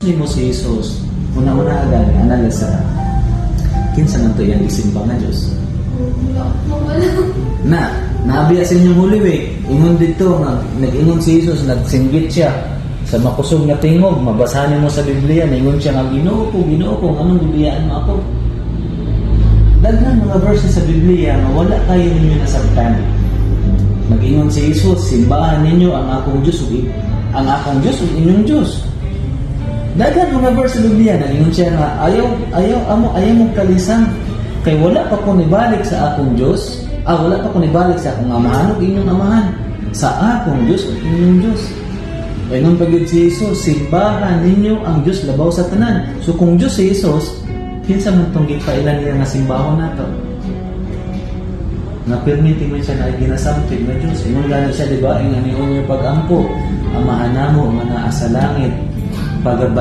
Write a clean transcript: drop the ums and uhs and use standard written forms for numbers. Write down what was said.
Nimo si Jesus, una-una agad, analisa ka. Kinsa man to iyang isimba nga Diyos? Wala ko wala. Na, naabiya sa inyong Holy Week, ingon dito, nga, nag-ingon si Jesus, nagsinggit siya sa makusog nga tingog, mabasahan mo sa Biblia, ningon siya nga, "Ginoo ko, Ginoo ko, anong gibiyaan mo ako?" Daghan mga verses sa Biblia nga wala kayo ninyo nasabtan. Nag-ingon si Jesus, "Simbahan ninyo ang akong Diyos ug ang akong Diyos ug inyong Diyos." Daghan mga verse sa Biblia, nag-ingon siya nga ayaw ayaw amo ayaw mong kalisang kay wala pa ko nibalik sa akong Diyos, wala pa ko nibalik sa akong amahan ug inyong amahan, sa akong Diyos ug inyong Diyos. Ingon pa gyud si Jesus, "Simbahan ninyo ang Diyos labaw sa tanan." So kung Diyos si Jesus, kinsa man tong gipailan niya nga simbahon nato? Nga perminti man siya na ginasamtid nga Diyos. Ingon gani siya, di ba? Ingon niyo pag-ampo, "Amahan namo nga naa sa langit, pagab